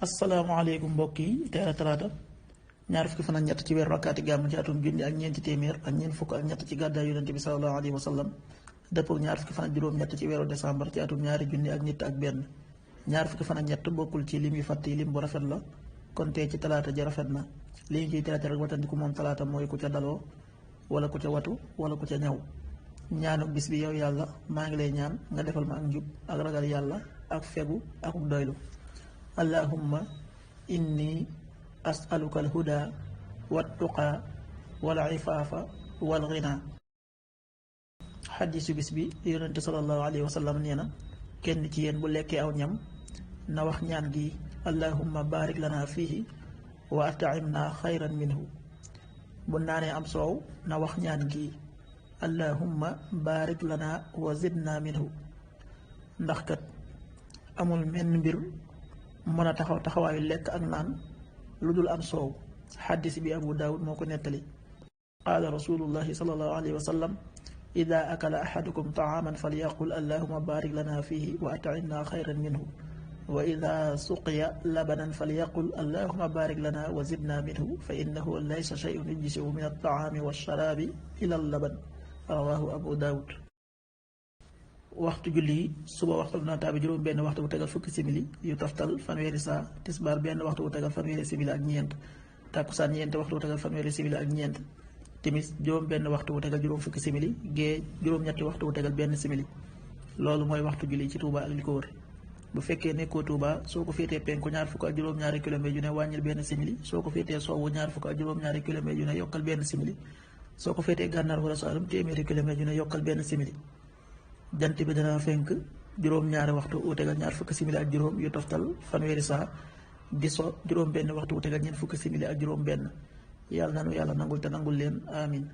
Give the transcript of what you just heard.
asalaamaaleykum mbokk yi tey la talaata ñaar fukki fan ak ñett ci weeru rakkaati gàmm ci atum junni ak ñeenti téeméer ak ñeent fukk ak ñett ci gàddaay yonente bi sallallahu alayhi wa sallam dëppoo ñaar fukki fan ak juróom-ñett ci weeru décembre ci atum ñaari junni ak nit ak benn ñaar fukki fan ak ñett bokkul ci lim yu fàtt yi lim bu rafet la kon tey ci talaata ji rafet na li ñu ciy traité rek watandiku moom talaata mooy ku ca daloo wala ku ca watu wala ku ca ñaw ñaanu bis bi yow yàlla maa ngi lay ñaan nga defal ma ak njub ak ragal yàlla ak fegu ak doylu allahumma inni asaluka alhuda wattuqa wal ifaafa wal ghina. xadiisu bis bi yonente sallallahu alayhi wa sallam nee na kenn ci yéen bu lekkee aw ñam na wax ñaan gi allahumma barik lana fiihi wa at'imna xayran minhu. bu naanee am soow na wax ñaan gi allahumma barik lana wa zidna minhu. ndax kat amul menn mbir mën a taxaw taxawaayu lekk ak naan lu dul am soow. xaddis bi abu daawud moo ko nettali. qaala rasulullahi sallallahu alayhi wa sallam ida akala ahadukum taaman falyaqul allahuma barik lana fihi wa at'imna xayran minhu wa ida suqiya labanan falyaqul allahuma barik lana wa zidna minhu fa innahu laysa shay'un yujzi'u min altaami walsharaabi ila allaban rawahu abu daawud. waxtu julli yi suba waxtu dina tàbbi juróom benn waxtu bu tegal fukki simili yu toftal fanweeri saa. tisbaar benn waxtu bu tegal fanweeri simili ak ñeent. tàkkusaan ñeenti waxtu bu tegal fanweeri simili ak ñeent. timis juróom benn waxtu bu tegal juróom fukki simili. gée juróom-ñetti waxtu bu tegal benn simili. loolu mooy waxtu julli ci Touba ak li ko wër. bu fekkee nekkoo Touba soo ko féetee penku ñaar fukk ak juróom-ñaari kilomètre yu ne wàññil benn simili. soo ko féetee sowwu ñaar fukk ak juróom-ñaari kilomètre yu ne yokkal benn simili. soo ko féetee gànnaar wala Saalum téeméeri kilomètre yu ne yokkal benn simili. jant bi dana fenk juróom-ñaari waxtu wu tegal ñaar fukki simili ak juróom yu toftal fanweeri saa. di so juróom benn waxtu wu tegal ñeent fukki simili ak juróom benn. yàlla nanu yàlla nangul te nangul leen amin